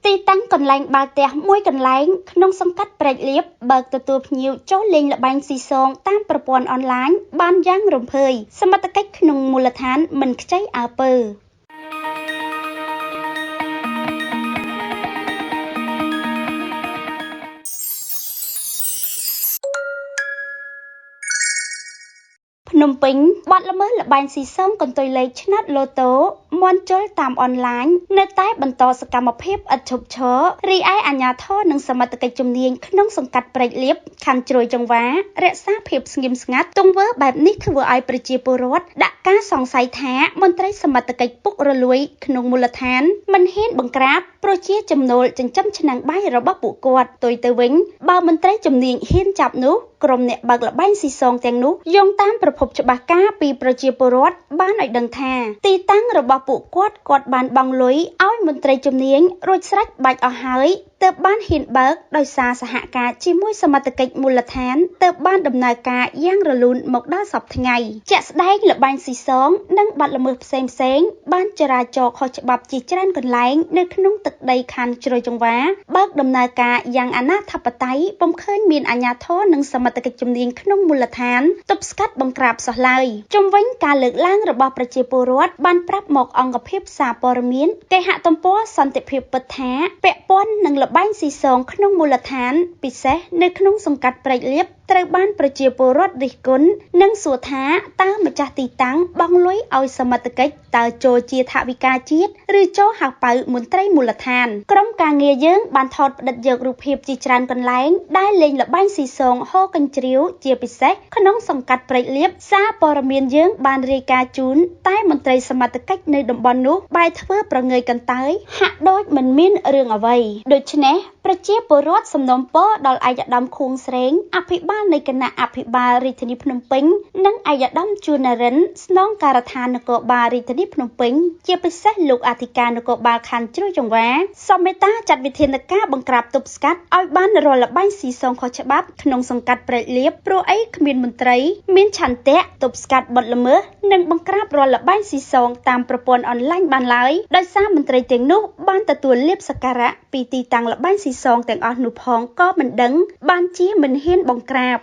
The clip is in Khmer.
ទីតាំងកន្លែងបាល់ទះមួយកន្លែងក្នុងសង្កាត់ព្រែកលៀបបើកទទួលភ្ញៀវចូលលេងល្បែងស៊ីសងតាមប្រព័ន្ធអនឡាញបានយ៉ាងរំភើយសមត្ថកិច្ចក្នុងមូលដ្ឋានមិនខ្ចីអើពើភ្នំពេញបទល្មើសល្បែងស៊ីសងកន្ទុយលេខឆ្នោតលូតូមន់ជុលតាមអនឡាញនៅតែបន្តសកម្មភាពឥតឈប់ឈររីឯអាជ្ញាធរនិងសមត្ថកិច្ចជំនាញក្នុងសង្កាត់ព្រែកលៀបខណ្ឌជ្រោយចង្វារក្សាភាពស្ងៀមស្ងាត់ទង្វើបែបនេះធ្វើឲ្យប្រជាពលរដ្ឋដាក់ការសង្ស័យថាមន្ត្រីសមត្ថកិច្ចពុករលួយក្នុងមូលដ្ឋានមិនហ៊ានបង្ក្រាបប្រជាចំណូលចិញ្ចឹមឆ្នាំងបាយរបស់ពួកគាត់ផ្ទុយទៅវិញបើមន្ត្រីជំនាញហ៊ានចាប់នោះក្រុមអ្នកបើកល្បែងស៊ីសងទាំងនោះយោងតាមប្រភពច្បាស់ការពីប្រជាពលរដ្ឋបានឲ្យដឹងថាទីតាំងរបស់ពួកគាត់គាត់បានបង់លុយឲ្យមន្ត្រីជំនាញរួចស្រេចបាច់អស់ហើយទើបបានហ៊ានបើកដោយសារសហការជាមួយសមត្ថកិច្ចមូលដ្ឋានទើបបានដំណើរការយ៉ាងរលូនមកដល់សព្វថ្ងៃជាក់ស្ដែងល្បែងស៊ីសងនិងបទល្មើសផ្សេងៗបានចរាចរណ៍ខុសច្បាប់ជាច្រើនកន្លែងនៅក្នុងទឹកដីខណ្ឌជ្រោយចង្វាបើកដំណើរការយ៉ាងអនាធិបតេយ្យពុំឃើញមានអាជ្ញាធរនិងសមត្ថកិច្ចជំនាញក្នុងមូលដ្ឋានទប់ស្កាត់បង្ក្រាបសោះឡើយជុំវិញការលើកឡើងរបស់ប្រជាពលរដ្ឋបានប្រាប់មកអង្គភាពសារព័ត៌មានគេហទំព័រសន្តិភាពពិតថាពាក់ព័ន្ធនឹងល្បែងស៊ីសងក្នុងមូលដ្ឋានពិសេសនៅក្នុងសង្កាត់ព្រែកលៀបត្រូវបានប្រជាពលរដ្ឋរិះគន់និងសួរថាតើម្ចាស់ទីតាំងបង់លុយឲ្យសមត្ថកិច្ចតើចូលជាថវិកាជាតិឬចូលហៅប៉ៅមន្ត្រីមូលដ្ឋានក្រុមការងារយើងបានថតផ្តិតយករូបភាពជាច្រើនកន្លែងដែលលេងល្បែងស៊ីសងហូរកញ្ជ្រៀវជាពិសេសក្នុងសង្កាត់ព្រែកលៀបសារព័ត៌មានយើងបានរាយការណ៍ជូនតែមន្ត្រីសមត្ថកិច្ចនៅតំបន់នោះបែរធ្វើប្រងើយកន្តើយហាក់ដូចមិនមានរឿងអ្វីដូច្នេះប្រជាពលរដ្ឋសំណូមពរដល់ឯកឧត្តមខួងស្រេងអភិបាលនៃគណៈអភិបាលរាជធានីភ្នំពេញនិងឯកឧត្តមជួននរិនស្នងការដ្ឋាននគរបាលរាជធានីភ្នំពេញជាពិសេសលោកអធិការនគរបាលខណ្ឌជ្រោយចង្វាសូមមេត្តាចាត់វិធានការបង្ក្រាបទប់ស្កាត់ឲ្យបានរាល់ល្បែងស៊ីសងខុសច្បាប់ក្នុងសង្កាត់ព្រែកលៀបព្រោះអីគ្មានមន្ត្រីមានឆន្ទៈទប់ស្កាត់បទល្មើសនិងបង្ក្រាបរាល់ល្បែងស៊ីសងតាមប្រព័ន្ធអនឡាញបានឡើយដោយសារមន្ត្រីទាំងនោះបានទទួលលាភសក្ការៈពីទីតាំងល្បែងស៊ីសងទាំងអស់នោះផងក៏មិនដឹងបានជាមិនហ៊ានបង្ក្រាប